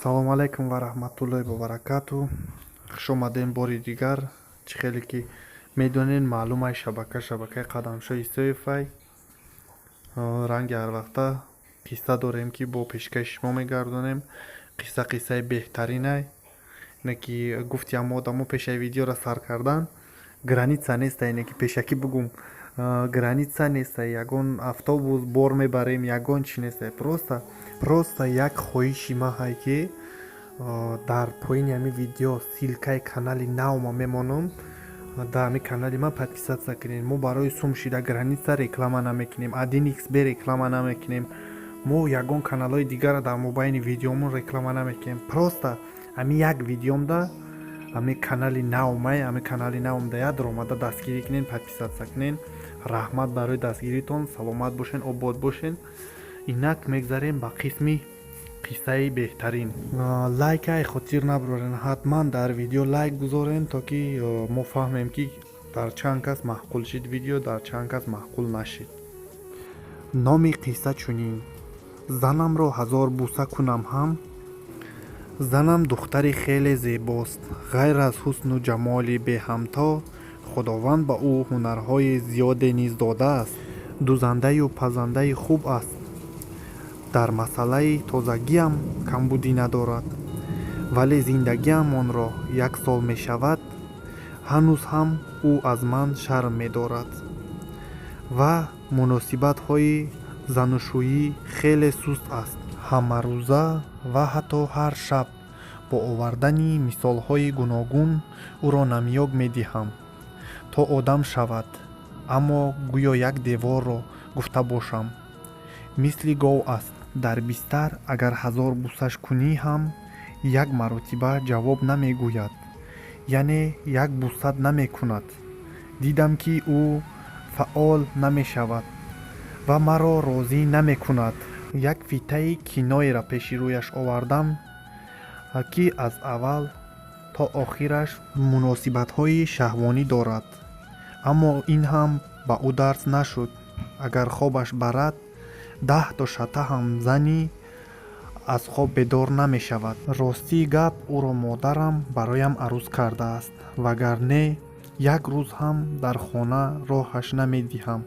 Ассалому алайкум ва раҳматуллоҳи ва баракату. Хуш омадем бори дигар. Чӣ хеле ки медонед, маълумай, шабака шабакаи Қадамшоҳ Исоевай. Ранги ҳарвақта қисса дорем, ки бо пешкаши шумо мегардонем. Қисса қиссаи беҳтаринай. Ине ки гуфти ҳама одамо пешаи видеоро сар кардан, граница неста. Ине ки пешакӣ бугум, граница неста, ягон автобус бор мебарем, ягон чи неста. Просто як хоҳиши ман ҳай, ки дар поини ҳамин видео ссылкаи канали навма мемонам. Дар ҳамин канали ман подписаться кунед. Мо барои сум шида граница реклама намекунем, 1xB реклама намекунем, мо ягон каналҳои дигарро дар мобайни видеомон реклама намекунем. Просто ҳамин як видеомда, ҳамин канали навмай, ҳамин канали навмда як омада дастгирӣ кунед, подписаться кунед. Раҳмат барои дастгиритон. Саломат бошен, обод бошен. Инак мегзарем ба қисми қиссаи беҳтарин. Лайкай хотир набарорен, ҳатман дар видео лайк гузорен, то ки мо фаҳмем, ки дар чанд кас маъқул шид видео, дар чанд кас маъқул нашид. Номи қисса чунин: «Занамро ҳазор буса кунам ҳам». Занам духтари хеле зебост. Ғайр аз ҳусну ҷамоли беҳамто, Худованд ба ӯ ҳунарҳои зиёде низ додааст. Дузандаю пазандаи хуб аст, дар масъалаи тозагиам камбудӣ надорад. Вале зиндагиамонро як сол мешавад, ҳанӯз ҳам ӯ аз ман шарм медорад ва муносибатҳои занушӯӣ хеле суст аст. Ҳамарӯза ва ҳатто ҳар шаб бо овардани мисолҳои гуногун ӯро намёк медиҳам, то одам шавад, аммо гӯё як деворро гуфта бошам. Мисли гов аст. Дар бистар агар ҳазор бусаш кунӣ ҳам, як маротиба ҷавоб намегӯяд, яъне як бусат намекунад. Дидам, ки ӯ фаъол намешавад ва маро розӣ намекунад. Як фитаи киноеро пеши рӯяш овардам, ки аз аввал то охираш муносибатҳои шаҳвонӣ дорад, аммо ин ҳам ба ӯ дарс нашуд. Агар хобаш барад, 10-то шата ҳам занӣ, аз хоб бедор намешавад. Ростии гап, ӯро модарам бароям арӯс кардааст, вагарне як рӯз ҳам дар хона роҳаш намедиҳам.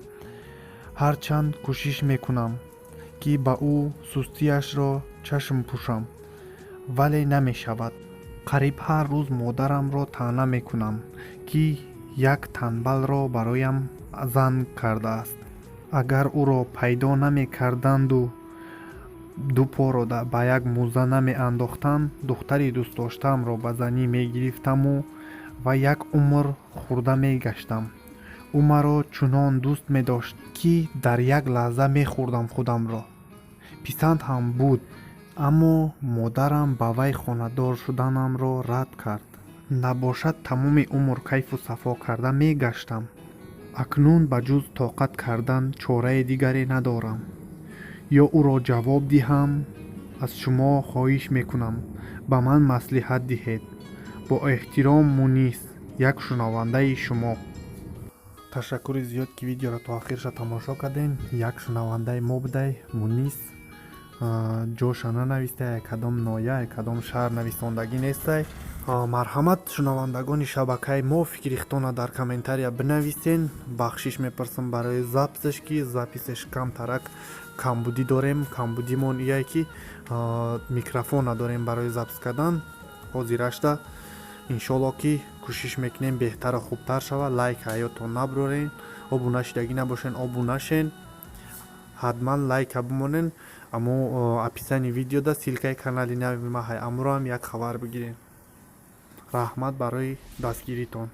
Ҳарчанд кӯшиш мекунам, ки ба ӯ сустиашро чашм пӯшам, вале намешавад. Қариб ҳар рӯз модарамро таъна мекунам, ки як танбалро бароям зан кардааст. Агар ӯро пайдо намекарданду ду поро ба як муза намеандохтанд, духтари дӯстдоштаамро ба занӣ мегирифтаму ва як умр хӯрда мегаштам. Ӯ маро чунон дӯст медошт, ки дар як лаҳза мехӯрдам худамро. Писанд ҳам буд, аммо модарам ба вай хонадор шуданамро рад кард. Набошад, тамоми умр кайфу сафо карда мегаштам. Акнун ба ҷуз тоқат кардан чораи дигаре надорам ё ӯро ҷавоб диҳам. Аз шумо хоҳиш мекунам, ба ман маслиҳат диҳед. Бо эҳтиром, Мунис, як шунавандаи шумо. Ташаккури зиёд, ки видеоро то охирша тамошо кардем. Як шунавандаи мо будай, Мунис. Ҷоша нанавистай, кадом ноҳия, кадом шаҳр нависондагӣ нестай. Марҳамат, шунавандагони шабакаи мо, фикри худтона дар комментария бинависен. Бахшиш мепурсам барои записаш, ки записеш камтарак камбудӣ дорем. Камбудимон ие, ки микрофон надорем барои запись кардан. Ҳозирашда, иншоалло, ки кӯшиш мекунем, беҳтару хубтар шавад. Лайк ҳаётон набурорен, обуна шидагӣ набошен, обуна шен, ҳатман лайка бимонен. Аммо описании видеода ссылкаи канали нави ма ҳай, амроам як хабар бигирен. Раҳмат барои дастгиритон.